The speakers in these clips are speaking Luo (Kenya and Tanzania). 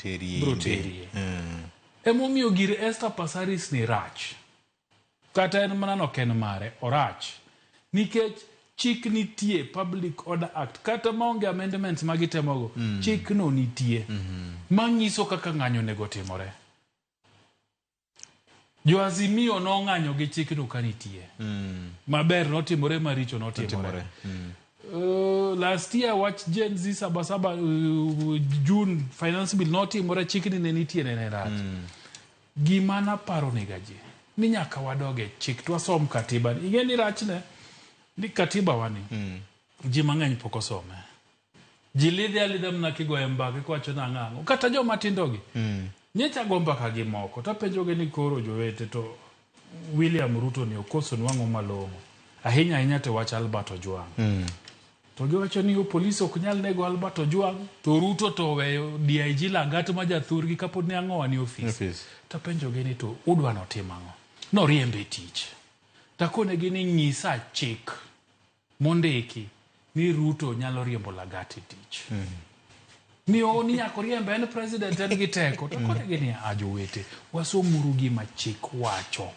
teri Biro imbe. terie. Emomiyo gir Esther Passaris ni rach. Kata en mana nok en mare, orach. Nikech chik nitie, Public Order Act, kata maonge amendments ma gitemogo, chikno nitie. Manyiso kaka ng'anyo onego timore. Jo Azimio nong'anyo gi chikno ka nitie. Maber notimore, maricho notimore. Timore. Last year wach Gen Z sabasaba June finance bill notimore, chikni ne nitie ne rach. Gima naparo nega ji ni nyaka wadog e chik to wasom katiba. Ing'e ni rachne ni katiba wani ji mang'eny pok osome. Ji lidhe alidha mana kigoye mbaka kiwacho nang'o ang'o. Kata joma tindogi nyocha go mbaka gi moko tapenjogi ni koro jowete to William Ruto ni okoso nwang'o malong'o ahinya ahinya to wach Albert Ojwang. To giwacho ni polis ok nyal nego Albert Ojwang to Ruto to oweyo DIG Langat ma jathurgi kapod ne ang'owa ni ofis. Ofis. Tapenjogi ni to udwa notim ang'o? Noriembe e tich. Takonegi ni nyisa chik mondiki ni Ruto nyalo riembo Lagat e tich. Ni o ni nyaka oriembe en president en gi teko. To konegi ni a jowete wasomuru gima chik wacho.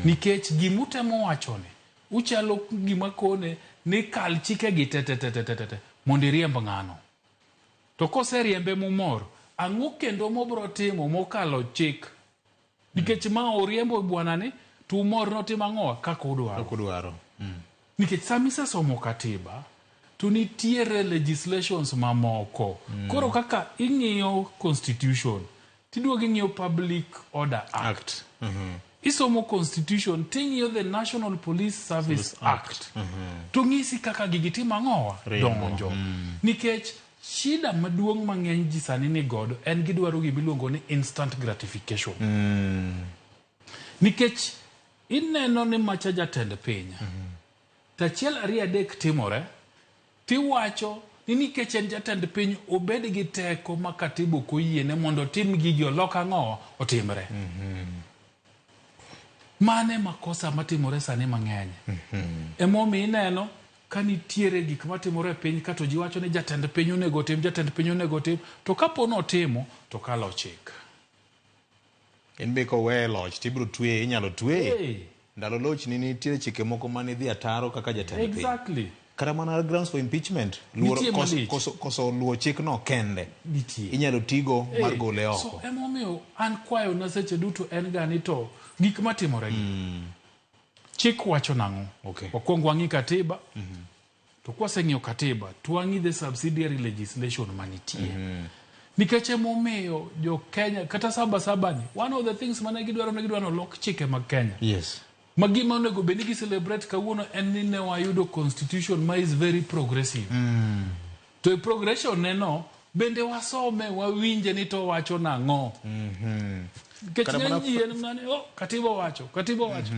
Nikech gimutemo wacho ni uchalo gima kone ni kal chike gi te te te te te te mondo iriemb ng'ano. To koseriembe mumor, ang'o kendo mobro timo mokalo chik? Nikech ma oriembo bwana ni to umor notimo ang'o kaka udwaro. Ok udwaro. Nikech sama isesomo katiba to nitiere legislations mamoko. Koro kaka ing'iyo constitution tiduogo ing'iyo Public Order Act. Act. Isomo constitution ting'iyo the National Police Service Act. To ng'isi kaka gigi timo ang'owa Ringo. donjo. Nikech shida maduong' mang'eny ji sani ni godo en gidwaro gimiluongo ni instant gratification. Nikech ineno ni macha jatend piny. To achiel ariyo adek timore tiwacho ni nikech en jatend piny obed gi teko ma katiba ok oyiene mondo otim gigi olok ang'o otimre. Mane makosa matimore sani mang'eny. Emomiyo ineno ka nitiere gik matimore e piny ka to ji wacho ni jatend piny onego otim, jatend piny onego otim, to kapo notimo to kalo chik. In be koweye loch tibiro tweye, inyalo tweye. Hey. Ndalo loch ni nitiere chike moko mane dhi ataro kaka jatend piny. Exactly. Kata mana grounds for impeachment, luoro, Nitie koso, malich. koso luwo chikno kende. Nitie. Inyalo tigo mar gole oko. So emomiyo an kwayona seche duto en ga ni to gik matimore gi. Chik wacho nang'o? Okay. Wakwong wang'i katiba. To kwaseng'iyo katiba, to wang'i the subsidiary legislation manitie. Nikech emomiyo jo Kenya kata saba saba ni one of the things mane gidwaro ne gidwaro nolok chike mag Kenya. Yes. Ma gima onego bed ni gi celebrate kawuono en ni ne wayudo constitution ma is very progressive. To e progression ne no bende wasome wawinje ni to wacho nang'o. Nikech Kata mana ng'eny ji en mana ni oh, katiba owacho, katiba owacho.